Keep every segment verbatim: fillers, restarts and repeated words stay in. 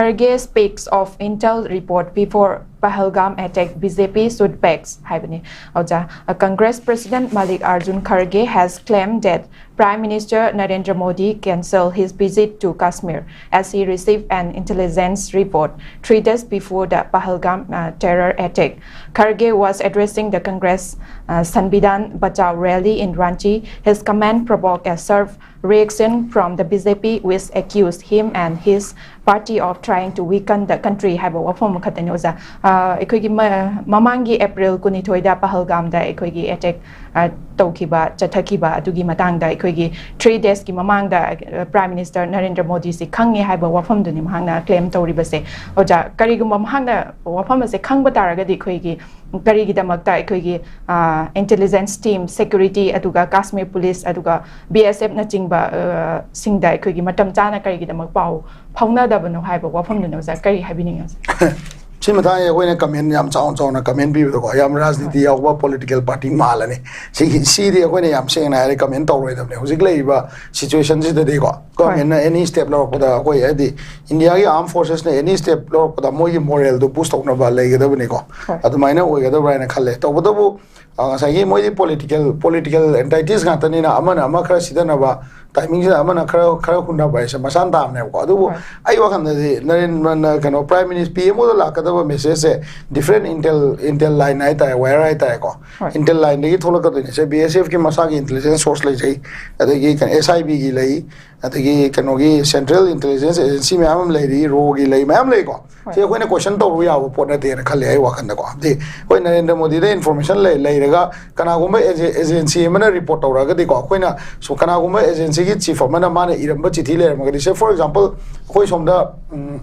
Kharge speaks of intel report before Pahalgam attack, B J P shoot backs ꯍꯥꯏꯕꯅꯤ꯫ ꯑꯣꯖꯥ, Congress President Mallikarjun Kharge has claimed that Prime Minister Narendra Modi cancelled his visit to Kashmir as he received an intelligence report three days before the Pahalgam uh, terror attack. Kharge was addressing the Congress uh, Sanbidan Bachao rally in Ranchi. His comment provoked a sharp reaction from the B J P, which accused him and his party of trying to weaken the country ꯍꯥꯏꯕ ꯋꯥꯐꯝ ꯑꯃꯈꯛꯇꯅꯤ ꯑꯣꯖꯥ꯫ ꯑ, ꯑꯩꯈꯣꯏꯒꯤ ꯃ-, ꯃꯃꯥꯡꯒꯤ April ꯀꯨꯟꯅꯤꯊꯣꯏꯗ ꯄꯍꯜꯒꯥꯝꯗ ꯑꯩꯈꯣꯏꯒꯤ attack ꯑ, ꯇꯧꯈꯤꯕ, ꯆꯠꯊꯈꯤꯕ ꯑꯗꯨꯒꯤ ꯃꯇꯥꯡꯗ ꯑꯩꯈꯣꯏꯒꯤ three days ꯀꯤ ꯃꯃꯥꯡꯗ ꯑ, Prime Minister ꯅꯔꯦꯟꯗ꯭ꯔ ꯃꯣꯗꯤꯁꯤ ꯈꯪꯉꯦ ꯍꯥꯏꯕ ꯋꯥꯐꯝꯗꯨꯅꯤ ꯃꯍꯥꯛꯅ claim ꯇꯧꯔꯤꯕꯁꯦ꯫ ꯑꯣꯖꯥ, ꯀꯔꯤꯒꯨꯝꯕ ꯃꯍꯥꯛꯅ ꯋꯥꯐꯝ ꯑꯁꯦ ꯈꯪꯕ ꯇꯥꯔꯒꯗꯤ ꯑꯩꯈꯣꯏꯒꯤ ꯀꯔꯤꯒꯤꯗꯃꯛꯇ ꯑꯩꯈꯣꯏꯒꯤ ꯑ, intelligence team, security, ꯑꯗꯨꯒ Kashmir Police, ꯑꯗꯨꯒ B S F ꯅꯆꯤꯡꯕ ꯑ, ꯁꯤꯡꯗ ꯑꯩꯈꯣꯏꯒꯤ ꯃꯇꯝ ꯆꯥꯅ ꯀꯔꯤꯒꯤꯗꯃꯛ ꯄꯥꯎ ꯐꯥꯎꯅꯗꯕꯅꯣ ꯍꯥꯏꯕ ꯋꯥꯐꯝꯗꯨꯅꯤ ꯑꯣꯖꯥ꯫ ꯀꯔꯤ ꯍꯥꯏꯕꯤꯅꯤꯡꯉꯤ ꯑꯣꯖꯥ? ꯁꯤ ꯃꯇꯥꯡꯁꯦ ꯑꯩꯈꯣꯏꯅ comment ꯌꯥꯝ ꯆꯥꯎꯅ ꯆꯥꯎꯅ comment ꯄꯤꯕꯗꯀꯣ, ꯌꯥꯝ ꯔꯥꯖꯅꯤꯇꯤ ꯌꯥꯎꯕ political party ꯃꯥꯜꯂꯅꯤ꯫ ꯁꯤꯒꯤ, ꯁꯤꯗꯤ ꯑꯩꯈꯣꯏꯅ ꯌꯥꯝ ꯁꯦꯡꯅ ꯍꯥꯏꯔꯦ comment ꯇꯧꯔꯣꯏꯗꯕꯅꯦ꯫ ꯍꯧꯖꯤꯛ ꯂꯩꯔꯤꯕ situation ꯁꯤꯗꯗꯤꯀꯣ, government ꯅ any step ꯂꯧꯔꯛꯄꯗ ꯑꯩꯈꯣꯏ ꯍꯥꯏꯗꯤ India ꯒꯤ armed forces ꯅ any step ꯂꯧꯔꯛꯄꯗ ꯃꯣꯏꯒꯤ moral ꯗꯨ boost ꯇꯧꯅꯕ ꯂꯩꯒꯗꯕꯅꯤꯀꯣ꯫ ꯍꯣꯏ꯫ ꯑꯗꯨꯃꯥꯏꯅ ꯑꯣꯏꯒꯗꯕ꯭ꯔꯥ ꯍꯥꯏꯅ ꯈꯜꯂꯦ꯫ ꯇꯧꯕꯇꯕꯨ ꯑ, ꯉꯁꯥꯏꯒꯤ ꯃꯣꯏꯗꯤ political, political entities ꯉꯥꯛꯇꯅꯤꯅ ꯑꯃꯅ ꯑꯃ ꯈꯔ ꯁꯤꯊꯅꯕ, timing ꯁꯤꯗ ꯑꯃꯅ ꯈꯔ, ꯈꯔ ꯍꯨꯟꯅꯕ ꯍꯥꯏꯁꯦ ꯃꯁꯥꯅ ꯇꯥꯕꯅꯦꯕꯀꯣ꯫ ꯑꯗꯨꯕꯨ ꯍꯣꯏ꯫ ꯑꯩ ꯋꯥꯈꯜꯗꯗꯤ ꯅꯔꯦꯟꯗ꯭ꯔꯅ ꯀꯩꯅꯣ Prime Minister, P M O ꯗ ꯂꯥꯛꯀꯗꯕ message ꯁꯦ different intel, intel line ꯍꯥꯏꯇꯥꯔꯦ, wire ꯍꯥꯏꯇꯥꯔꯦꯀꯣ꯫ ꯍꯣꯏ꯫ Intel line ꯗꯒꯤ ꯊꯣꯛꯂꯛꯀꯗꯣꯏꯅꯦ꯫ ꯁꯦ B S F ꯀꯤ ꯃꯁꯥꯒꯤ intelligence source ꯂꯩꯖꯩ, ꯑꯗꯒꯤ ꯀꯩꯅꯣ S I B ꯒꯤ ꯂꯩ, ꯑꯗꯒꯤ ꯀꯩꯅꯣꯒꯤ Central Intelligence Agency ꯃꯌꯥꯝ ꯑꯃ ꯂꯩꯔꯤ, RAW ꯒꯤ ꯂꯩ, ꯃꯌꯥꯝ ꯂꯩꯀꯣ꯫ ꯍꯣꯏ꯫ ꯁꯤ ꯑꯩꯈꯣꯏꯅ question ꯇꯧꯔꯨ ꯌꯥꯕ ꯄꯣꯠ ꯅꯠꯇꯦꯅ ꯈꯜꯂꯦ ꯑꯩ ꯋꯥꯈꯜꯗꯀꯣ꯫ ꯍꯥꯏꯗꯤ ꯑꯩꯈꯣꯏ ꯅꯔꯦꯟꯗ꯭ꯔ ꯃꯣꯗꯤꯗ information ꯂꯩ-, ꯂꯩꯔꯒ ꯀꯅꯥꯒꯨꯝꯕ ꯑꯦꯖꯦ-, agency ꯑꯃꯅ report ꯇꯧꯔꯛꯑꯒꯗꯤꯀꯣ, ꯑꯩꯈꯣꯏꯅ ꯁꯣ-, ꯀꯅꯥꯒꯨꯝꯕ agency ꯒꯤ chief ꯑꯃꯅ ꯃꯥꯅ ꯏꯔꯝꯕ ꯆꯤꯊꯤ ꯂꯩꯔꯝꯃꯒꯗꯤ, say for example ꯑꯩꯈꯣꯏ ꯁꯣꯝꯗ ꯎꯝ,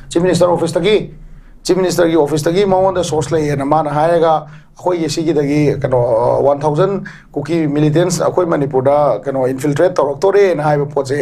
Chief Minister office ꯇꯒꯤ, Chief Minister ꯒꯤ office ꯇꯒꯤ ꯃꯉꯣꯟꯗ source ꯂꯩꯌꯦꯅ ꯃꯥꯅ ꯍꯥꯏꯔꯒ ꯑꯩꯈꯣꯏꯒꯤ ꯁꯤꯒꯤꯗꯒꯤ ꯀꯩꯅꯣ one thousand ꯀꯨꯀꯤ militants ꯑꯩꯈꯣꯏ ꯃꯅꯤꯄꯨꯔꯗ ꯀꯩꯅꯣ infiltrate ꯇꯧꯔꯛꯇꯣꯔꯦꯅ ꯍꯥꯏꯕ ꯄꯣꯠꯁꯦ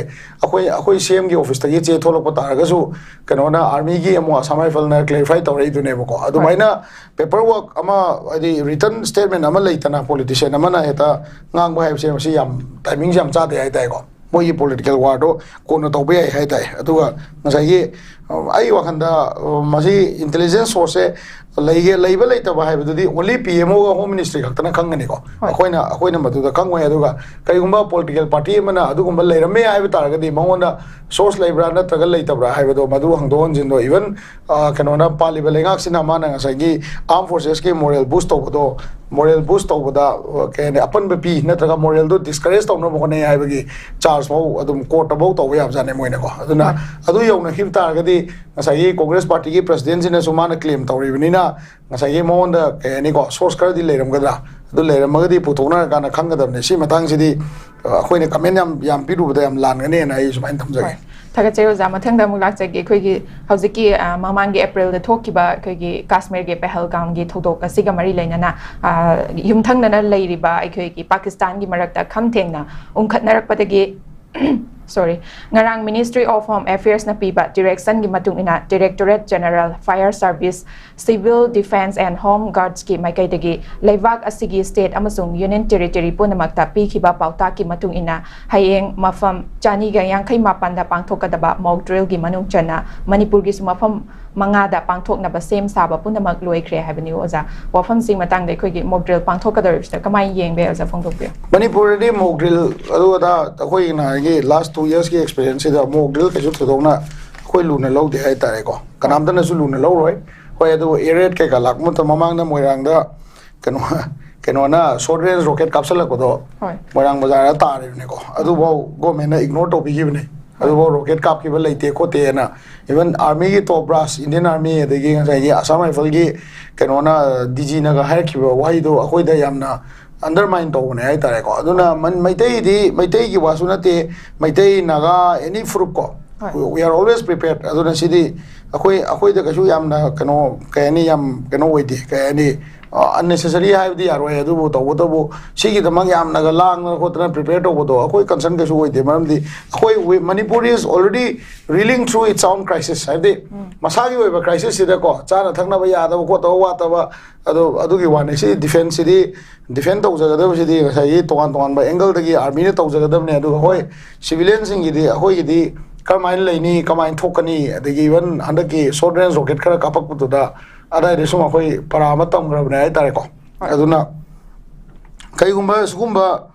ꯑꯩꯈꯣꯏ, ꯑꯩꯈꯣꯏ C M ꯒꯤ office ꯇꯒꯤ ꯆꯦ ꯊꯣꯛꯂꯛꯄ ꯇꯥꯔꯒꯁꯨ ꯀꯩꯅꯣꯅ army ꯒꯤ ꯑꯃꯨꯛ Assam Rifles ꯅ clarify ꯇꯧꯔꯛꯏꯗꯨꯅꯦꯕꯀꯣ꯫ ꯑꯗꯨꯃꯥꯏꯅ paperwork ꯑꯃ ꯍꯥꯏꯗꯤ written statement ꯑꯃ ꯂꯩꯇꯅ politician ꯑꯃꯅ ꯍꯦꯛꯇ ꯉꯥꯡꯕ ꯍꯥꯏꯕꯁꯦ ꯃꯁꯤ ꯌꯥꯝ timing ꯁꯦ ꯌꯥꯝ ꯆꯥꯗꯦ ꯍꯥꯏꯇꯥꯔꯦꯀꯣ꯫ ꯃꯣꯏꯒꯤ ꯄꯣꯂꯤꯇꯤꯀꯦꯜ ꯋꯥꯔꯗꯣ ꯀꯣꯟꯅ ꯇꯧꯕ ꯌꯥꯏ ꯍꯥꯏ ꯇꯥꯏ꯫ ꯑꯗꯨꯒ ꯉꯁꯥꯏꯒꯤ ꯑ, ꯑꯩ ꯋꯥꯈꯜꯗ ꯑ, ꯃꯁꯤ ꯏꯟꯇꯦꯂꯤꯖꯦꯟꯁ ꯁꯣꯔꯁꯁꯦ ꯂꯩꯒꯦ, ꯂꯩꯕ ꯂꯩꯇꯕ ꯍꯥꯏꯕꯗꯨꯗꯤ ꯑꯣꯟꯂꯤ ꯄꯤ ꯑꯦꯝ ꯑꯣꯒ ꯍꯣꯝ ꯃꯤꯅꯤꯁꯇ꯭ꯔꯤ ꯈꯛꯇꯅ ꯈꯪꯒꯅꯤꯀꯣ꯫ ꯑꯩꯈꯣꯏꯅ ꯑꯩꯈꯣꯏꯅ ꯃꯗꯨꯗ ꯈꯪꯉꯣꯏ꯫ ꯑꯗꯨꯒ ꯀꯔꯤꯒꯨꯝꯕ ꯄꯣꯂꯤꯇꯤꯀꯦꯜ ꯄꯥꯔꯇꯤ ꯑꯃꯅ ꯑꯗꯨꯒꯨꯝꯕ ꯂꯩꯔꯝꯃꯦ ꯍꯥꯏꯕ ꯇꯥꯔꯒꯗꯤ ꯃꯉꯣꯟꯗ ꯁꯣꯔꯁ ꯂꯩꯕ꯭ꯔꯥ ꯅꯠꯇ꯭ꯔꯒ ꯂꯩꯇꯕ꯭ꯔꯥ ꯍꯥꯏꯕꯗꯣ, ꯃꯗꯨ ꯍꯪꯗꯣꯛ ꯍꯪꯖꯤꯟꯗꯣ, ꯏꯚꯟ ꯀꯩꯅꯣꯅ, ꯄꯥꯜꯂꯤꯕ ꯂꯩꯉꯥꯛꯁꯤꯅ ꯃꯥꯅ ꯉꯁꯥꯏꯒꯤ ꯑꯥꯔꯝ ꯐꯣꯔꯁꯦꯁꯀꯤ ꯃꯣꯔꯦꯜ ꯕꯨꯁ ꯇꯧꯕꯗꯣ, ꯃꯣꯔꯦꯜ ꯕꯨꯁ ꯇꯧꯕꯗ ꯑ, ꯀꯩ ꯍꯥꯏꯅꯤ, ꯑꯄꯟꯕ ꯄꯤ ꯅꯠꯇ꯭ꯔꯒ ꯃꯣꯔꯦꯜꯗꯣ ꯗꯤꯁꯀꯔꯦꯖ ꯇꯧꯅꯕ ꯍꯣꯠꯅꯩ ꯍꯥꯏꯕꯒꯤ ꯆꯥꯔꯖ ꯐꯥꯎ ꯑꯗꯨꯝ ꯀꯣꯔꯠꯇ ꯐꯥꯎ ꯇꯧꯕ ꯌꯥꯕꯖꯥꯠꯅꯤ ꯃꯣꯏꯅꯀꯣ꯫ ꯑꯗꯨꯅ ꯑꯗꯨ ꯌꯧꯅꯈꯤꯕ ꯇꯥꯔꯒꯗꯤ ꯉꯁꯥꯏꯒꯤ ꯀꯣꯡꯒ꯭ꯔꯦꯁ ꯄꯥꯔꯇꯤꯒꯤ ꯄ꯭ꯔꯁꯤꯗꯦꯟꯁꯤꯅꯁꯨ ꯃꯥꯅ ꯀ꯭ꯂꯦꯝ ꯇꯧꯔꯤꯕꯅꯤꯅ ꯉꯁꯥꯏꯒꯤ ꯃꯉꯣꯟꯗ, ꯀꯩ ꯍꯥꯏꯅꯤꯀꯣ, ꯁꯣꯔꯁ ꯈꯔꯗꯤ ꯂꯩꯔꯝꯒꯗ꯭ꯔꯥ? ꯑꯗꯨ ꯂꯩꯔꯝꯃꯒꯗꯤ ꯄꯨꯊꯣꯛꯅꯔꯀꯥꯟꯗ ꯈꯪꯒꯗꯕꯅꯤ꯫ ꯁꯤ ꯃꯇꯥꯡꯁꯤꯗꯤ ꯑ, ꯑꯩꯈꯣꯏꯅ ꯀꯃꯦꯟ ꯌꯥꯝ ꯌꯥꯝ ꯄꯤꯔꯨꯕꯗ ꯌꯥꯝ ꯂꯥꯟꯒꯅꯦꯅ ꯑꯩ ꯁꯨꯃꯥꯏꯅ ꯊꯝꯖꯒꯦ꯫ ꯍꯣꯏ꯫ ꯊꯥꯒꯠꯆꯔꯤ ꯑꯣꯖꯥ꯫ ꯃꯊꯪꯗ ꯑꯃꯨꯛ ꯂꯥꯛꯆꯒꯦ꯫ ꯑꯩꯈꯣꯏꯒꯤ ꯍꯧꯖꯤꯛꯀꯤ, ꯑ, ꯃꯃꯥꯡꯒꯤ ꯑꯦꯄ꯭ꯔꯤꯜꯗ ꯊꯣꯛꯈꯤꯕ ꯑꯩꯈꯣꯏꯒꯤ ꯀꯥꯁꯃꯤꯔꯒꯤ ꯄꯦꯍꯜꯒꯥꯝꯒꯤ ꯊꯧꯗꯣꯛ ꯑꯁꯤꯒ ꯃꯔꯤ ꯂꯩꯅꯅ, ꯑ, ꯌꯨꯝꯊꯪꯅꯅ ꯂꯩꯔꯤꯕ ꯑꯩꯈꯣꯏꯒꯤ ꯄꯥꯀꯤꯁꯇꯥꯟꯒꯤ ꯃꯔꯛꯇ ꯈꯝ ꯊꯦꯡꯅ ꯎꯪꯈꯠꯅꯔꯛꯄꯗꯒꯤ, ꯁꯣꯔꯤ, ꯉꯔꯥꯡ Ministry of Home Affairsꯅ ꯄꯤꯕ ꯗꯤꯔꯦꯛꯁꯟꯒꯤ ꯃꯇꯨꯡ ꯏꯟꯅ Directorate General Fire Service, Civil Defence and Home Guardsꯀꯤ ꯃꯥꯏꯀꯩꯗꯒꯤ ꯂꯩꯕꯥꯛ ꯑꯁꯤꯒꯤ state ꯑꯃꯁꯨꯡ Union Territory ꯄꯨꯝꯅꯃꯛꯇ ꯄꯤꯈꯤꯕ ꯄꯥꯎꯇꯥꯛꯀꯤ ꯃꯇꯨꯡ ꯏꯟꯅ ꯍꯌꯦꯡ ꯃꯐꯝ ꯆꯅꯤꯒ ꯌꯥꯡꯈꯩ ꯃꯥꯄꯟꯗ ꯄꯥꯡꯊꯣꯛꯀꯗꯕ mock drillꯒꯤ ꯃꯅꯨꯡ ꯆꯟꯅ ꯃꯅꯤꯄꯨꯔꯒꯤꯁꯨ ꯃꯐꯝ ꯃꯉꯥꯗ ꯄꯥꯡꯊꯣꯛꯅꯕ ꯁꯦꯝ ꯁꯥꯕ ꯄꯨꯝꯅꯃꯛ ꯂꯣꯏꯈ꯭ꯔꯦ ꯍꯥꯏꯕꯅꯤ ꯑꯣꯖꯥ꯫ ꯋꯥꯐꯝꯁꯤꯒꯤ ꯃꯇꯥꯡꯗ ꯑꯩꯈꯣꯏꯒꯤ mock drill ꯄꯥꯡꯊꯣꯛꯀꯗꯧꯔꯤꯕꯁꯤꯗ ꯀꯃꯥꯏꯅ ꯌꯦꯡꯕ ꯌꯥꯏ ꯑꯣꯖꯥ, ꯐꯣꯡꯗꯣꯛꯄꯤꯌꯨ꯫ ꯃꯅꯤꯄꯨꯔꯗꯗꯤ mock drill ꯑꯗꯨ ꯑꯗꯥ ꯑꯩꯈꯣꯏꯅ ꯍꯥꯏꯒꯤ last two yearsꯀꯤ experienceꯁꯤꯗ mock drill ꯀꯩꯁꯨ ꯊꯣꯏꯗꯣꯛꯅ ꯑꯩꯈꯣꯏ ꯂꯨꯅ ꯂꯧꯗꯦ ꯍꯥꯏꯇꯥꯔꯦꯀꯣ꯫ ꯀꯅꯥꯝꯇꯅꯁꯨ ꯂꯨꯅ ꯂꯧꯔꯣꯏ꯫ ꯍꯣꯏ, ꯑꯗꯨꯕꯨ air raid ꯀꯩꯀꯥ ꯂꯥꯛꯄ ꯃꯇꯝ, ꯃꯃꯥꯡꯗ ꯃꯣꯏꯔꯥꯡꯗ ꯀꯩꯅꯣ, ꯀꯩꯅꯣꯅ short range rocket ꯀꯥꯞꯁꯤꯜꯂꯛꯄꯗꯣ ꯍꯣꯏ꯫ ꯃꯣꯏꯔꯥꯡ ꯕꯖꯥꯔꯗ ꯇꯥꯔꯤꯕꯅꯤꯀꯣ꯫ ꯑꯗꯨꯐꯥꯎ governmentꯅ ignore ꯇꯧꯕꯤꯈꯤꯕꯅꯤ꯫ ꯑꯗꯨꯐꯥꯎ rocket ꯀꯥꯞꯈꯤꯕ ꯂꯩꯇꯦ ꯈꯣꯠꯇꯦꯅ꯫ Even armyꯒꯤ top brass, Indian Army, ꯑꯗꯒꯤ ꯉꯁꯥꯏꯒꯤ Assam Riflesꯀꯤ ꯀꯩꯅꯣꯅ, ꯗꯤ ꯖꯤꯅꯒ ꯍꯥꯏꯔꯛꯈꯤꯕ ꯋꯥꯍꯩꯗꯣ ꯑꯩꯈꯣꯏꯗ ꯌꯥꯝꯅ undermine ꯇꯧꯕꯅꯦ ꯍꯥꯏꯇꯥꯔꯦꯀꯣ꯫ ꯑꯗꯨꯅ ꯃꯟ-, ꯃꯩꯇꯩꯗꯤ, ꯃꯩꯇꯩꯒꯤ ꯋꯥꯁꯨ ꯅꯠꯇꯦ, ꯃꯩꯇꯩ, ꯅꯥꯒꯥ, any ꯐꯨꯔꯨꯞ ꯀꯣ, ꯍꯣꯏ꯫ We are always prepared꯫ ꯑꯗꯨꯅ ꯁꯤꯗꯤ ꯑꯩꯈꯣꯏ, ꯑꯩꯈꯣꯏꯗ ꯀꯩꯁꯨ ꯌꯥꯝꯅ ꯀꯩꯅꯣ, ꯀꯩ ꯍꯥꯏꯅꯤ, ꯌꯥꯝ ꯀꯩꯅꯣ ꯑꯣꯏꯗꯦ, ꯀꯩ ꯍꯥꯏꯅꯤ, ꯑ, unnecessary ꯍꯥꯏꯕꯗꯤ ꯌꯥꯔꯣꯏ, ꯑꯗꯨꯕꯨ ꯇꯧꯕꯇꯕꯨ ꯁꯤꯒꯤꯗꯃꯛ ꯌꯥꯝꯅꯒ ꯂꯥꯡꯗꯅ ꯈꯣꯠꯇꯅ prepare ꯇꯧꯕꯗꯣ ꯑꯩꯈꯣꯏ concern ꯀꯩꯁꯨ ꯑꯣꯏꯗꯦ꯫ ꯃꯔꯝꯗꯤ ꯑꯩꯈꯣꯏ, we, Manipur is already reeling through its own crisis, ꯍꯥꯏꯕꯗꯤ ꯃꯁꯥꯒꯤ ꯑꯣꯏꯕ crisis ꯁꯤꯗꯀꯣ, ꯆꯥꯅ ꯊꯛꯅꯕ ꯌꯥꯗꯕ ꯈꯣꯠꯇꯕ ꯋꯥꯠꯇꯕ, ꯑꯗꯣ ꯑꯗꯨꯒꯤ ꯋꯥꯅꯤ꯫ ꯁꯤ defence ꯁꯤꯗꯤ, defend ꯇꯧꯖꯒꯗꯕꯁꯤꯗꯤ ꯉꯁꯥꯏꯒꯤ ꯇꯣꯉꯥꯟ ꯇꯣꯉꯥꯟꯕ angle ꯗꯒꯤ army ꯅ ꯇꯧꯖꯒꯗꯕꯅꯦ꯫ ꯑꯗꯨꯒ ꯍꯣꯏ, civilian ꯁꯤꯡꯒꯤꯗꯤ, ꯑꯩꯈꯣꯏꯒꯤꯗꯤ ꯀꯔꯝꯍꯥꯏꯅ ꯂꯩꯅꯤ, ꯀꯃꯥꯏꯅ ꯊꯣꯛꯀꯅꯤ, ꯑꯗꯒꯤ even ꯍꯟꯗꯛꯀꯤ short range rocket ꯈꯔ ꯀꯥꯞꯄꯛꯄꯗꯨꯗ ꯑꯗꯥꯏꯗ ꯁꯨꯝ ꯑꯩꯈꯣꯏ ꯄꯔꯥ ꯑꯃ ꯇꯝꯈ꯭ꯔꯕꯅꯦ ꯍꯥꯏꯇꯥꯔꯦꯀꯣ꯫ ꯑꯗꯨꯅ ꯀꯩꯒꯨꯝꯕ ꯁꯤꯒꯨꯝꯕ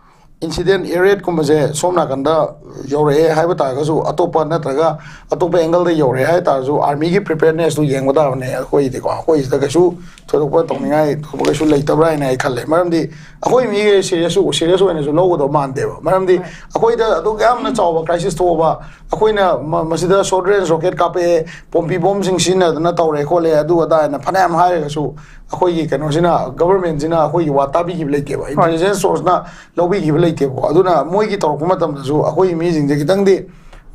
incident, air raid ꯀꯨꯝꯕꯁꯦ ꯁꯣꯝ ꯅꯥꯀꯟꯗ ꯌꯧꯔꯛꯑꯦ ꯍꯥꯏꯕ ꯇꯥꯔꯒꯁꯨ, ꯑꯇꯣꯞꯄ ꯅꯠꯇ꯭ꯔꯒ ꯑꯇꯣꯞꯄ angle ꯗ ꯌꯧꯔꯛꯑꯦ ꯍꯥꯏ ꯇꯥꯔꯁꯨ, army ꯒꯤ preparedness ꯇꯨ ꯌꯦꯡꯕ ꯇꯥꯕꯅꯦ꯫ ꯑꯩꯈꯣꯏꯒꯤꯗꯤꯀꯣ, ꯑꯩꯈꯣꯏꯁꯤꯗ ꯀꯩꯁꯨ ꯊꯣꯏꯗꯣꯛꯄ ꯇꯧꯅꯤꯡꯉꯥꯏ ꯊꯣꯏꯗꯣꯛꯄ ꯀꯩꯁꯨ ꯂꯩꯇꯕ꯭ꯔꯥ ꯍꯥꯏꯅ ꯑꯩ ꯈꯜꯂꯦ꯫ ꯃꯔꯝꯗꯤ ꯑꯩꯈꯣꯏ ꯃꯤꯒꯤ serious, serious ꯑꯣꯏꯅꯁꯨ ꯂꯧꯒꯗꯧ ꯃꯥꯟꯗꯦꯕ꯫ ꯃꯔꯝꯗꯤ ꯑꯩꯈꯣꯏꯗ ꯑꯗꯨꯛ ꯌꯥꯝꯅ ꯆꯥꯎꯕ crisis ꯊꯣꯛꯑꯕ, ꯑꯩꯈꯣꯏꯅ ꯃ-, ꯃꯁꯤꯗ short range rocket ꯀꯥꯞꯄꯛꯑꯦ, ꯄꯣꯝꯄꯤ ꯕꯣꯝꯁꯤꯡ ꯁꯤꯖꯤꯟꯅꯗꯅ ꯇꯧꯔꯦ ꯈꯣꯠꯂꯦ, ꯑꯗꯨ ꯑꯗꯥ ꯍꯥꯏꯅ ꯐꯅꯌꯥꯝ ꯍꯥꯏꯔꯒꯁꯨ, ꯑꯩꯈꯣꯏꯒꯤ ꯀꯩꯅꯣꯁꯤꯅ, government ꯁꯤꯅ ꯑꯩꯈꯣꯏꯒꯤ ꯋꯥ ꯇꯥꯕꯤꯈꯤꯕ ꯂꯩꯇꯦꯕ, intelligence source ꯅ ꯂꯧꯕꯤꯈꯤꯕ ꯂꯩꯇꯦꯕꯀꯣ꯫ ꯑꯗꯨꯅ ꯃꯣꯏꯒꯤ ꯇꯧꯔꯛꯄ ꯃꯇꯝꯗꯁꯨ ꯑꯩꯈꯣꯏꯒꯤ ꯃꯤꯁꯤꯡꯁꯦ ꯈꯤꯇꯪꯗꯤ,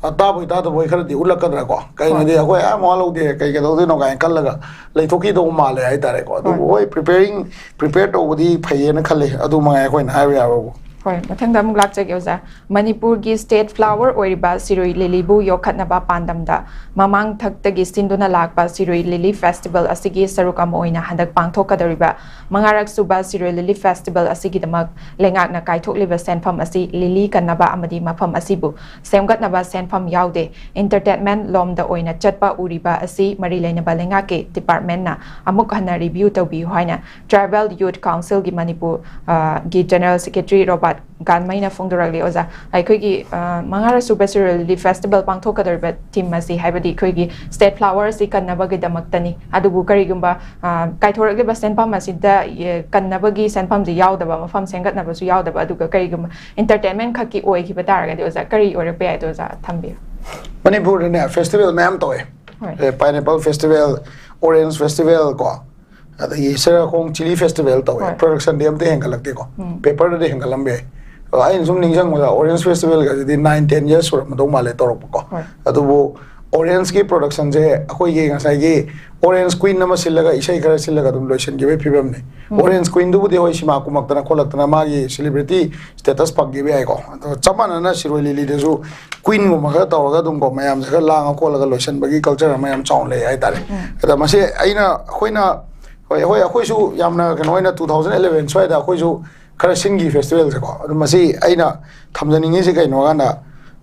ꯑ, ꯇꯥꯕꯣꯏ ꯇꯥꯗꯕꯣꯏ ꯈꯔꯗꯤ ꯎꯠꯂꯛꯀꯗ꯭ꯔꯥꯀꯣ꯫ ꯀꯩꯅꯣꯗꯤ ꯑꯩꯈꯣꯏ ꯑ ꯃꯋꯥ ꯂꯧꯗꯦ, ꯀꯩ ꯀꯩꯗꯧꯗꯣꯏꯅꯣ ꯀꯥꯏꯅ ꯈꯜꯂꯒ ꯂꯩꯊꯣꯛꯈꯤꯗꯧꯕ ꯃꯥꯜꯂꯦ ꯍꯥꯏꯇꯥꯔꯦꯀꯣ꯫ ꯑꯗꯨꯕꯨ ꯍꯣꯏ, preparing, prepare ꯇꯧꯕꯗꯤ ꯐꯩꯌꯦꯅ ꯈꯜꯂꯦ꯫ ꯑꯗꯨ ꯃꯉꯥꯏ ꯑꯩꯈꯣꯏꯅ ꯍꯥꯏꯕ ꯌꯥꯕꯕꯨ꯫ ꯍꯣꯏ, ꯃꯊꯪꯗ ꯑꯃꯨꯛ ꯂꯥꯛꯆꯒꯦ ꯑꯣꯖꯥ꯫ ꯃꯅꯤꯄꯨꯔꯒꯤ state flower ꯑꯣꯏꯔꯤꯕ ꯁꯤꯔꯨꯏ ꯂꯤꯂꯤꯕꯨ ꯌꯣꯛꯈꯠꯅꯕ ꯄꯥꯟꯗꯝꯗ ꯃꯃꯥꯡ ꯊꯛꯇꯒꯤ ꯁꯤꯟꯗꯨꯅ ꯂꯥꯛꯄ ꯁꯤꯔꯨꯏ ꯂꯤꯂꯤ festival ꯑꯁꯤꯒꯤ ꯁꯔꯨꯛ ꯑꯃ ꯑꯣꯏꯅ ꯍꯟꯗꯛ ꯄꯥꯡꯊꯣꯛꯀꯗꯧꯔꯤꯕ ꯃꯉꯥꯔꯛ ꯁꯨꯕ ꯁꯤꯔꯨꯏ ꯂꯤꯂꯤ festival ꯑꯁꯤꯒꯤꯗꯃꯛ ꯂꯩꯉꯥꯛꯅ ꯀꯥꯏꯊꯣꯛꯂꯤꯕ ꯁꯦꯟꯐꯝ ꯑꯁꯤ ꯂꯤꯂꯤ ꯀꯟꯅꯕ ꯑꯃꯗꯤ ꯃꯐꯝ ꯑꯁꯤꯕꯨ ꯁꯦꯝꯒꯠꯅꯕ ꯁꯦꯟꯐꯝ ꯌꯥꯎꯗꯦ, entertainment ꯂꯣꯝꯗ ꯑꯣꯏꯅ ꯆꯠꯄ ꯎꯔꯤꯕ ꯑꯁꯤ ꯃꯔꯤ ꯂꯩꯅꯕ ꯂꯩꯉꯥꯛꯀꯤ department ꯅ ꯑꯃꯨꯛ ꯍꯟꯅ review ꯇꯧꯕꯤꯌꯨ ꯍꯥꯏꯅ Tribal Youth Council ꯒꯤ ꯃꯅꯤꯄꯨꯔ, ꯑ, ꯒꯤ General Secretary ꯔꯣꯕꯥꯔꯠ ꯒꯥꯟꯃꯩꯅ ꯐꯣꯡꯗꯣꯔꯛꯂꯤ꯫ ꯑꯣꯖꯥ, ꯑꯩꯈꯣꯏꯒꯤ, ꯑ, ꯃꯉꯥꯔꯛ ꯁꯨꯕ ꯁꯤꯔꯨꯏ ꯂꯤꯂꯤ festival ꯄꯥꯡꯊꯣꯛꯀꯗꯧꯔꯤꯕ theme ꯑꯁꯤ, ꯍꯥꯏꯕꯗꯤ ꯑꯩꯈꯣꯏꯒꯤ state flower ꯑꯁꯤ ꯀꯟꯅꯕꯒꯤꯗꯃꯛꯇꯅꯤ꯫ ꯑꯗꯨꯕꯨ ꯀꯔꯤꯒꯨꯝꯕ, ꯑ, ꯀꯥꯏꯊꯣꯔꯛꯂꯤꯕ ꯁꯦꯟꯐꯝ ꯑꯁꯤꯗ, ꯑꯦ, ꯀꯟꯅꯕꯒꯤ ꯁꯦꯟꯐꯝꯁꯤ ꯌꯥꯎꯗꯕ, ꯃꯐꯝ ꯁꯦꯝꯒꯠꯅꯕꯁꯨ ꯌꯥꯎꯗꯕ, ꯑꯗꯨꯒ ꯀꯔꯤꯒꯨꯝꯕ entertainment ꯈꯛꯀꯤ ꯑꯣꯏꯈꯤꯕ ꯇꯥꯔꯒꯗꯤ, ꯑꯣꯖꯥ, ꯀꯔꯤ ꯑꯣꯏꯔꯛꯄ ꯌꯥꯏ? ꯑꯗꯨ ꯑꯣꯖꯥ ꯊꯝꯕꯤꯌꯨ꯫ ꯃꯅꯤꯄꯨꯔꯗꯅꯦ festival ꯃꯌꯥꯝ ꯇꯧꯋꯦ꯫ ꯍꯣꯏ꯫ ꯑꯦ, pineapple festival, orange festival ꯀꯣ, ꯑꯗꯒꯤ ꯁꯦꯔꯥꯈꯣꯡ chilli festival ꯇꯧꯋꯦ꯫ ꯍꯣꯏ꯫ Production ꯗꯤ ꯑꯝꯇ ꯍꯦꯟꯒꯠꯂꯛꯇꯦꯀꯣ꯫ ꯎꯝ꯫ Paper ꯗꯗꯤ ꯍꯦꯟꯒꯠꯂꯝꯕ ꯌꯥꯏ꯫ ꯑꯗꯣ ꯑꯩꯅ ꯁꯨꯝ ꯅꯤꯡꯁꯤꯡꯕꯗ orange festival ꯒꯁꯤꯗꯤ nine, ten years ꯁꯨꯔꯝꯃꯗꯧ ꯃꯥꯜꯂꯦ ꯇꯧꯔꯛꯄꯀꯣ꯫ ꯍꯣꯏ꯫ ꯑꯗꯨꯕꯨ ꯑꯣꯔꯦꯟꯖꯀꯤ ꯄ꯭ꯔꯣꯗꯛꯁꯟꯁꯦ ꯑꯩꯈꯣꯏꯒꯤ ꯉꯁꯥꯏꯒꯤ ꯑꯣꯔꯦꯟꯖ ꯀ꯭ꯋꯤꯟ ꯑꯃ ꯁꯤꯜꯂꯒ ꯏꯁꯩ ꯈꯔ ꯁꯤꯜꯂꯒ ꯑꯗꯨꯝ ꯂꯣꯏꯁꯤꯟꯈꯤꯕꯒꯤ ꯐꯤꯕꯝꯅꯤ꯫ ꯑꯣꯔꯦꯟꯖ ꯀ꯭ꯋꯤꯟꯗꯨꯕꯨꯗꯤ ꯍꯣꯏ ꯁꯤꯃꯥ ꯀꯨꯝꯃꯛꯇꯅ ꯈꯣꯠꯂꯛꯇꯅ ꯃꯥꯒꯤ ꯁꯦꯂꯤꯕ꯭ꯔꯤꯇꯤ ꯁ꯭ꯇꯦꯇꯁ ꯐꯪꯈꯤꯕ ꯌꯥꯏꯀꯣ꯫ ꯑꯗꯣ ꯆꯞ ꯃꯥꯟꯅꯅ ꯁꯤꯔꯣꯏ ꯂꯤꯂꯤꯗꯁꯨ ꯀ꯭ꯋꯤꯟꯒꯨꯝꯕ ꯈꯔ ꯇꯧꯔꯒ ꯑꯗꯨꯝꯀꯣ ꯃꯌꯥꯝꯁꯦ ꯈꯔ ꯂꯥꯡꯉ ꯈꯣꯠꯂꯒ ꯂꯣꯏꯁꯤꯟꯕꯒꯤ ꯀꯜꯆꯔ ꯑꯃ ꯌꯥꯝ ꯆꯥꯎꯅ ꯂꯩ ꯍꯥꯏꯇꯥꯔꯦ꯫ ꯑꯗ ꯃꯁꯤ ꯑꯩꯅ ꯑꯩꯈꯣꯏꯅ ꯍꯣꯏ ꯍꯣꯏ ꯑꯩꯈꯣꯏꯁꯨ ꯌꯥꯝꯅ ꯀꯩꯅꯣ ꯑꯣꯏꯅ ꯇꯨ ꯊꯥꯎꯖꯟ ꯑꯦꯂꯚꯦꯟ ꯁ꯭ꯋꯥꯏꯗ ꯑꯩꯈꯣꯏꯁꯨ ꯈꯔ ꯁꯤꯟꯈꯤ ꯐꯦꯁꯇꯤꯚꯦꯜꯁꯦꯀꯣ꯫ ꯑꯗꯣ ꯃꯁꯤ ꯑꯩꯅ ꯊꯝꯖꯅꯤꯡꯉꯤꯁꯤ ꯀꯩꯅꯣ ꯍꯥꯏꯀꯥꯟꯗ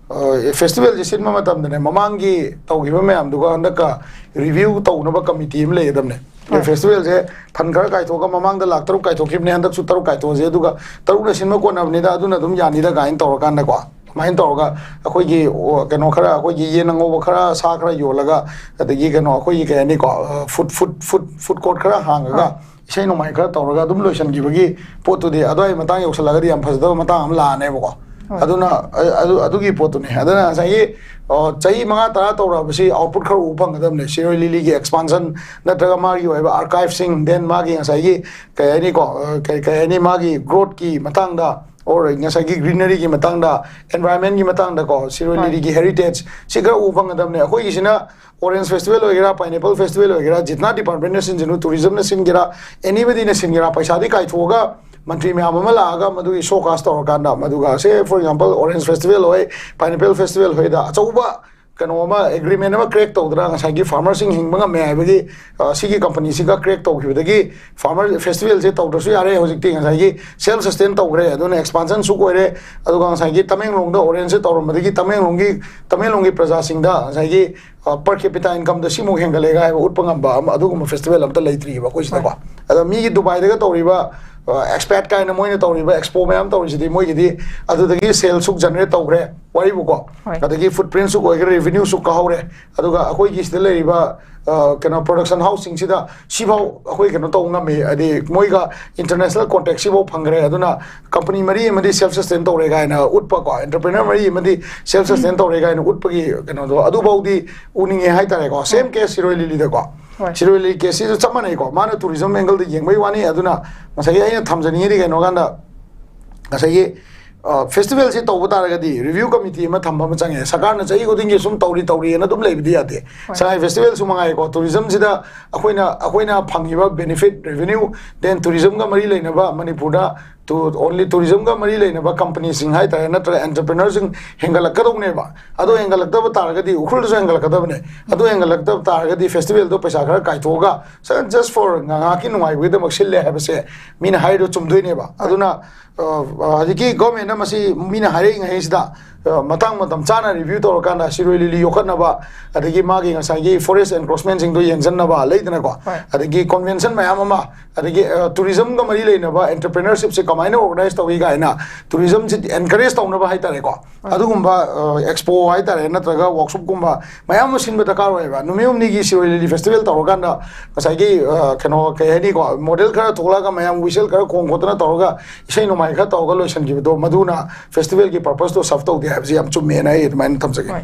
ꯐꯦꯁꯇꯤꯚꯦꯜꯁꯦ ꯁꯤꯟꯕ ꯃꯇꯝꯗꯅꯦ ꯃꯃꯥꯡꯒꯤ ꯇꯧꯈꯤꯕ ꯃꯌꯥꯝꯗꯨꯒ ꯍꯟꯗꯛꯀ ꯔꯤꯚ꯭ꯌꯨ ꯇꯧꯅꯕ ꯀꯃꯤꯇꯤ ꯑꯃ ꯂꯩꯒꯗꯕꯅꯦ꯫ ꯍꯣꯏ꯫ ꯐꯦꯁꯇꯤꯚꯦꯜꯁꯦ ꯐꯟ ꯈꯔ ꯀꯥꯏꯊꯣꯛꯑꯒ ꯃꯃꯥꯡꯗ ꯂꯥꯛ ꯇꯔꯨꯛ ꯀꯥꯏꯊꯣꯛꯈꯤꯕꯅꯦ, ꯍꯟꯗꯛꯁꯨ ꯇꯔꯨꯛ ꯀꯥꯏꯊꯣꯛꯑꯁꯦ, ꯑꯗꯨꯒ ꯇꯔꯨꯛꯅ ꯁꯤꯟꯕ ꯀꯣꯟꯅꯕꯅꯤꯗ ꯑꯗꯨꯅ ꯑꯗꯨꯝ ꯌꯥꯅꯤꯗ ꯀꯥꯏꯅ ꯇꯧꯔꯀꯥꯟꯗꯀꯣ ꯑꯗꯨꯃꯥꯏꯅ ꯇꯧꯔꯒ ꯑꯩꯈꯣꯏꯒꯤ ꯑꯣ, ꯀꯩꯅꯣ ꯈꯔ ꯑꯩꯈꯣꯏꯒꯤ ꯌꯦꯟ ꯑꯉꯧꯕ ꯈꯔ ꯁꯥ ꯈꯔ ꯌꯣꯜꯂꯒ ꯑꯗꯒꯤ ꯀꯩꯅꯣ ꯑꯩꯈꯣꯏꯒꯤ ꯀꯩ ꯍꯥꯏꯅꯤꯀꯣ food food food food court ꯈꯔ ꯍꯥꯡꯉꯒ ꯍꯣꯏ꯫ ꯏꯁꯩ ꯅꯣꯡꯃꯥꯏ ꯈꯔ ꯇꯧꯔꯒ ꯑꯗꯨꯝ ꯂꯣꯏꯁꯤꯟꯈꯤꯕꯒꯤ ꯄꯣꯠꯇꯨꯗꯤ ꯑꯗꯨꯋꯥꯏ ꯃꯇꯥꯡ ꯌꯧꯁꯜꯂꯒꯗꯤ ꯌꯥꯝ ꯐꯖꯗꯕ ꯃꯇꯥꯡ ꯑꯃ ꯂꯥꯛꯑꯅꯦꯕꯀꯣ꯫ ꯍꯣꯏ꯫ ꯑꯗꯨꯅ ꯑ- ꯑꯗꯨ ꯑꯗꯨꯒꯤ ꯄꯣꯠꯇꯨꯅꯤ꯫ ꯑꯗꯨꯅ ꯉꯁꯥꯏꯒꯤ ꯑꯣ, ꯆꯍꯤ ꯃꯉꯥ ꯇꯔꯥ ꯇꯧꯔꯛꯑꯕꯁꯤ ꯑꯥꯎꯠꯄꯨꯠ ꯈꯔ ꯎꯕ ꯐꯪꯒꯗꯕꯅꯦ꯫ ꯁꯤꯔꯣꯏ ꯂꯤꯂꯤꯒꯤ ꯑꯦꯛꯁꯄꯥꯟꯁꯟ ꯅꯠꯇ꯭ꯔꯒ ꯃꯥꯒꯤ ꯑꯣꯏꯕ ꯑꯥꯔꯀꯥꯏꯚꯁꯤꯡ, ꯗꯦꯟ ꯃꯥꯒꯤ ꯉꯁꯥꯏꯒꯤ ꯀꯩ ꯍꯥꯏꯅꯤꯀꯣ ꯑ, ꯀꯩ ꯀꯩ ꯍꯥꯏꯅꯤ ꯃꯥꯒꯤ ꯒ꯭ꯔꯣꯠꯀꯤ ꯃꯇꯥꯡꯗ ꯑꯣꯔ ꯉꯁꯥꯏꯒꯤ ꯒ꯭ꯔꯤꯅꯔꯤꯒꯤ ꯃꯇꯥꯡꯗ, ꯑꯦꯟꯚꯥꯏꯔꯟꯃꯦꯟꯒꯤ ꯃꯇꯥꯡꯗꯀꯣ ꯁꯤꯔꯣꯏ ꯍꯣꯏ꯫ ꯂꯤꯂꯤꯒꯤ ꯍꯦꯔꯤꯇꯦꯖ ꯁꯤ ꯈꯔ ꯎꯕ ꯐꯪꯒꯗꯕꯅꯦ꯫ ꯑꯩꯈꯣꯏꯒꯤꯁꯤꯅ ꯑꯣꯔꯦꯟꯖ ꯐꯦꯁꯇꯤꯚꯦꯜ ꯑꯣꯏꯒꯦꯔꯥ, ꯄꯥꯏꯅꯦꯄꯜ ꯐꯦꯁꯇꯤꯚꯦꯜ ꯑꯣꯏꯒꯦꯔꯥ, ꯖꯤꯠꯅꯥ ꯗꯤꯄꯥꯔꯠꯃꯦꯟꯅ ꯁꯤꯟꯁꯤꯅꯨ, ꯇꯨꯔꯤꯖꯝꯅ ꯁꯤꯟꯒꯦꯔꯥ, ꯑꯦꯅꯤꯕꯗꯤꯅ ꯁꯤꯟꯒꯦꯔꯥ, ꯄꯩꯁꯥꯗꯤ ꯀꯥꯏꯊꯣꯛꯑꯒ ꯃꯟꯇ꯭ꯔꯤ ꯃꯌꯥꯝ ꯑꯃ ꯂꯥꯛꯑꯒ ꯃꯗꯨꯒꯤ ꯁꯣ ꯀꯥꯁ ꯇꯧꯔꯀꯥꯟꯗ ꯃꯗꯨꯒ ꯁꯦ ꯐꯣꯔ ꯑꯦꯛꯖꯥꯝꯄꯜ ꯑꯣꯔꯦꯟꯖ ꯐꯦꯁꯇꯤꯚꯦꯜ ꯍꯣꯏ, ꯄꯥꯏꯅꯦꯄꯜ ꯐꯦꯁꯇꯤꯚꯦꯜ ꯍꯣꯏꯗ ꯑꯆꯧꯕ ꯀꯩꯅꯣ ꯑꯃ ꯑꯦꯒ꯭ꯔꯤꯃꯦꯟ ꯑꯃ ꯀ꯭ꯔꯦꯛ ꯇꯧꯗꯅ ꯉꯁꯥꯏꯒꯤ ꯐꯥꯔꯃꯔꯁꯤꯡ ꯍꯤꯡꯕ ꯉꯝꯃꯦ ꯍꯥꯏꯕꯒꯤ ꯑ, ꯁꯤꯒꯤ ꯀꯝꯄꯅꯤꯁꯤꯒ ꯀ꯭ꯔꯦꯛ ꯇꯧꯈꯤꯕꯗꯒꯤ ꯐꯥꯔꯃꯔ ꯐꯦꯁꯇꯤꯚꯦꯜꯁꯦ ꯇꯧꯗ꯭ꯔꯁꯨ ꯌꯥꯔꯦ, ꯍꯧꯖꯤꯛꯇꯤ ꯉꯁꯥꯏꯒꯤ ꯁꯦꯜꯐ ꯁꯁꯇꯦꯟ ꯇꯧꯈ꯭ꯔꯦ, ꯑꯗꯨꯅ ꯑꯦꯛꯁꯄꯥꯟꯁꯟ ꯁꯨꯛ ꯑꯣꯏꯔꯦ꯫ ꯑꯗꯨꯒ ꯉꯁꯥꯏꯒꯤ ꯇꯃꯦꯡꯂꯣꯡꯗ ꯑꯣꯔꯦꯟꯖꯁꯦ ꯇꯧꯔꯝꯕꯗꯒꯤ ꯇꯃꯦꯡꯂꯣꯡꯒꯤ ꯇꯃꯦꯡꯂꯣꯡꯒꯤ ꯄ꯭ꯔꯖꯥꯁꯤꯡꯗ ꯉꯁꯥꯏꯒꯤ ꯄꯔ ꯀꯦꯄꯤꯇꯥ ꯏꯟꯀꯝꯗ ꯁꯤꯃꯨꯛ ꯍꯦꯟꯒꯠꯂꯦꯒ ꯍꯥꯏꯕ ꯎꯠꯄ ꯉꯝꯕ ꯑꯃ ꯑꯗꯨꯒꯨꯝꯕ ꯐꯦꯁꯇꯤꯚꯦꯜ ꯑꯝꯇ ꯂꯩꯇ꯭ꯔꯤꯕ ꯑꯩꯈꯣꯏ ꯁꯤꯗꯀꯣ꯫ ꯍꯣꯏ꯫ ꯑꯗ ꯃꯤꯒꯤ ꯗꯨꯕꯥꯏꯗꯒ ꯇꯧꯔꯤꯕ ꯑꯦꯛꯁꯄꯦꯠ ꯀꯥꯏꯅ ꯃꯣꯏꯅ ꯇꯧꯔꯤꯕ ꯑꯦꯛꯁꯄꯣ ꯃꯌꯥꯝ ꯇꯧꯔꯤꯁꯤꯗꯤ ꯃꯣꯏꯒꯤꯗꯤ ꯑꯗꯨꯗꯒꯤ ꯁꯦꯜ ꯁꯨꯛ ꯖꯦꯅꯔꯦꯠ ꯇꯧꯈ꯭ꯔꯦ ꯋꯥꯔꯤꯕꯨꯀꯣ꯫ ꯍꯣꯏ꯫ ꯑꯗꯒꯤ ꯐꯨꯠ ꯄ꯭ꯔꯤꯟꯁꯨ ꯑꯣꯏꯈ꯭ꯔꯦ, ꯔꯦꯚꯤꯅ꯭ꯌꯨꯁꯨ ꯀꯥꯍꯧꯔꯦ꯫ ꯑꯗꯨꯒ ꯑꯩꯈꯣꯏꯒꯤ ꯁꯤꯗ ꯂꯩꯔꯤꯕ ꯑ, ꯀꯩꯅꯣ ꯄ꯭ꯔꯣꯗꯛꯁꯟ ꯍꯥꯎꯁꯁꯤꯡꯁꯤꯗ ꯁꯤꯐꯥꯎ ꯑꯩꯈꯣꯏ ꯀꯩꯅꯣ ꯇꯧꯕ ꯉꯝꯃꯤ, ꯍꯥꯏꯗꯤ ꯃꯣꯏꯒ ꯏꯟꯇꯔꯅꯦꯁꯅꯦꯜ ꯀꯣꯟꯇꯦꯛ ꯁꯤꯐꯥꯎ ꯐꯪꯈ꯭ꯔꯦ꯫ ꯑꯗꯨꯅ ꯀꯝꯄꯅꯤ ꯃꯔꯤ ꯑꯃꯗꯤ ꯁꯦꯜꯐ ꯁꯁꯇꯦꯟ ꯇꯧꯔꯦ ꯀꯥꯏꯅ ꯎꯠꯄꯀꯣ, ꯑꯦꯟꯇꯔꯄ꯭ꯔꯦꯅꯔ ꯃꯔꯤ ꯑꯃꯗꯤ ꯁꯦꯜꯐ ꯁꯁꯇꯦꯟ ꯇꯧꯔꯦ ꯀꯥꯏꯅ ꯎꯠꯄꯒꯤ ꯀꯩꯅꯣꯗꯣ ꯑꯗꯨꯐꯥꯎꯗꯤ ꯎꯅꯤꯡꯉꯦ ꯍꯥꯏꯇꯥꯔꯦꯀꯣ꯫ ꯁꯦꯝ ꯀꯦꯁ ꯁꯤꯔꯣꯏ ꯂꯤꯂꯤꯗꯀꯣ꯫ ꯍꯣꯏ꯫ ꯁꯤꯔꯣꯏ ꯂꯤꯂꯤ ꯀꯦꯁꯁꯤꯁꯨ ꯆꯞ ꯃꯥꯟꯅꯩꯀꯣ꯫ ꯃꯥꯅ ꯇꯨꯔꯤꯖꯝ ꯑꯦꯡꯒꯜꯗ ꯌꯦꯡꯕꯩ ꯋꯥꯅꯤ꯫ ꯑꯗꯨꯅ ꯉꯁꯥꯏꯒꯤ ꯑꯩꯅ ꯊꯝꯖꯅꯤꯡꯉꯤꯗꯤ ꯀꯩꯅꯣ ꯀꯥꯟꯗ ꯉꯁꯥꯏꯒꯤ ꯐꯦꯁꯇꯤꯚꯦꯜꯁꯤ ꯇꯧꯕ ꯇꯥꯔꯒꯗꯤ ꯔꯤꯚ꯭ꯌꯨ ꯀꯃꯤꯇꯤ ꯑꯃ ꯊꯝꯕ ꯑꯃ ꯆꯪꯉꯦ꯫ ꯁꯔꯀꯥꯔꯅ ꯆꯍꯤ ꯈꯨꯗꯤꯡꯒꯤ ꯁꯨꯝ ꯇꯧꯔꯤ ꯇꯧꯔꯤꯅ ꯑꯗꯨꯝ ꯂꯩꯕꯗꯤ ꯌꯥꯗꯦ꯫ ꯁꯉꯥꯏ ꯐꯦꯁꯇꯤꯚꯦꯜꯁꯨ ꯃꯉꯥꯏꯀꯣ, ꯇꯨꯔꯤꯖꯝꯁꯤꯗ ꯑꯩꯈꯣꯏꯅ ꯑꯩꯈꯣꯏꯅ ꯐꯪꯉꯤꯕ ꯕꯦꯅꯤꯐꯤꯠ, ꯔꯦꯚꯤꯅ꯭ꯌꯨ, ꯗꯦꯟ ꯇꯨꯔꯤꯖꯝꯒ ꯃꯔꯤ ꯂꯩꯅꯕ ꯃꯅꯤꯄꯨꯔꯗ ꯇꯨ ꯑꯣꯟꯂꯤ ꯇꯨꯔꯤꯖꯝꯒ ꯃꯔꯤ ꯂꯩꯅꯕ ꯀꯝꯄꯅꯤꯁꯤꯡ ꯍꯥꯏꯇꯥꯔꯦ, ꯅꯠꯇ꯭ꯔꯒ ꯑꯦꯟꯇꯔꯄ꯭ꯔꯤꯅꯔꯁꯤꯡ ꯍꯦꯟꯒꯠꯂꯛꯀꯗꯧꯅꯦꯕ꯫ ꯑꯗꯣ ꯍꯦꯟꯒꯠꯂꯛꯇꯕ ꯇꯥꯔꯒꯗꯤ ꯎꯈ꯭ꯔꯨꯜꯗꯁꯨ ꯍꯦꯟꯒꯠꯂꯛꯀꯗꯕꯅꯦ꯫ ꯑꯗꯨ ꯍꯦꯟꯒꯠꯂꯛꯇꯕ ꯇꯥꯔꯒꯗꯤ ꯐꯦꯁꯇꯤꯚꯦꯜꯗꯣ ꯄꯩꯁꯥ ꯈꯔ ꯀꯥꯏꯊꯣꯛꯑꯒ just for ꯉꯥꯏꯍꯥꯛꯀꯤ ꯅꯨꯡꯉꯥꯏꯕꯒꯤꯗꯃꯛ ꯁꯤꯜꯂꯦ ꯍꯥꯏꯕꯁꯦ ꯃꯤꯅ ꯍꯥꯏꯔꯤꯗꯣ ꯆꯨꯝꯗꯣꯏꯅꯦꯕ꯫ ꯑꯗꯨꯅ ꯑ, ꯍꯧꯖꯤꯛꯀꯤ ꯒꯣꯔꯃꯦꯟꯅ ꯃꯁꯤ ꯃꯤꯅ ꯍꯥꯏꯔꯛꯏꯉꯩꯁꯤꯗ, ꯑ, ꯃꯇꯥꯡ ꯃꯇꯝ ꯆꯥꯅ ꯔꯤꯚ꯭ꯌꯨ ꯇꯧꯔꯀꯥꯟꯗ ꯁꯤꯔꯣꯏ ꯂꯤꯂꯤ ꯌꯣꯛꯈꯠꯅꯕ, ꯑꯗꯒꯤ ꯃꯥꯒꯤ ꯉꯁꯥꯏꯒꯤ ꯐꯣꯔꯦꯁ ꯑꯦꯟꯀ꯭ꯔꯣꯆꯃꯦꯟꯁꯤꯡꯗꯣ ꯌꯦꯡꯁꯤꯟꯅꯕ ꯂꯩꯗꯅꯀꯣ, ꯑꯗꯒꯤ ꯀꯣꯟꯚꯦꯟꯁꯟ ꯃꯌꯥꯝ ꯑꯃ, ꯑꯗꯒꯤ ꯇꯨꯔꯤꯖꯝꯒ ꯃꯔꯤ ꯂꯩꯅꯕ ꯑꯦꯟꯇꯔꯄ꯭ꯔꯤꯅꯔꯁꯤꯞꯁꯦ ꯀꯃꯥꯏꯅ ꯑꯣꯔꯒꯅꯥꯏꯁ ꯇꯧꯏ ꯀꯥꯏꯅ ꯇꯨꯔꯤꯖꯝꯁꯤ ꯑꯦꯟꯀꯔꯦꯖ ꯇꯧꯅꯕ ꯍꯥꯏꯇꯥꯔꯦꯀꯣ, ꯑꯗꯨꯒꯨꯝꯕ ꯑꯦꯛꯁꯄꯣ ꯍꯥꯏꯇꯥꯔꯦ, ꯅꯠꯇ꯭ꯔꯒ ꯋꯥꯛꯁꯣꯞꯀꯨꯝꯕ ꯃꯌꯥꯝ ꯑꯃ ꯁꯤꯟꯕ ꯗꯔꯀꯥꯔ ꯑꯣꯏꯌꯦꯕ꯫ ꯅꯨꯃꯤꯠ ꯍꯨꯝꯅꯤꯒꯤ ꯁꯤꯔꯣꯏ ꯂꯤꯂꯤ ꯐꯦꯁꯇꯤꯚꯦꯜ ꯇꯧꯔꯀꯥꯟꯗ ꯉꯁꯥꯏꯒꯤ, ꯑ, ꯀꯩꯅꯣ, ꯀꯩ ꯍꯥꯏꯅꯤꯀꯣ, ꯃꯣꯗꯦꯜ ꯈꯔ ꯊꯣꯛꯂꯛꯑꯒ ꯃꯌꯥꯝ ꯋꯤꯁꯦꯜ ꯈꯔ ꯈꯣꯡ ꯈꯣꯠꯇꯅ ꯇꯧꯔꯒ ꯏꯁꯩ ꯅꯣꯡꯃꯥꯏ ꯈꯔ ꯇꯧꯔꯒ ꯂꯣꯏꯁꯤꯟꯈꯤꯕꯗꯣ, ꯃꯗꯨꯅ ꯐꯦꯁꯇꯤꯚꯦꯜꯒꯤ ꯄꯔꯄꯁꯇꯣ ꯁꯔꯚ ꯇꯧꯗꯦ ꯍꯥꯏꯕꯁꯤ ꯌꯥꯝ ꯆꯨꯝꯃꯦꯅ ꯑꯩ ꯑꯗꯨꯃꯥꯏꯅ ꯊꯝꯖꯒꯦ꯫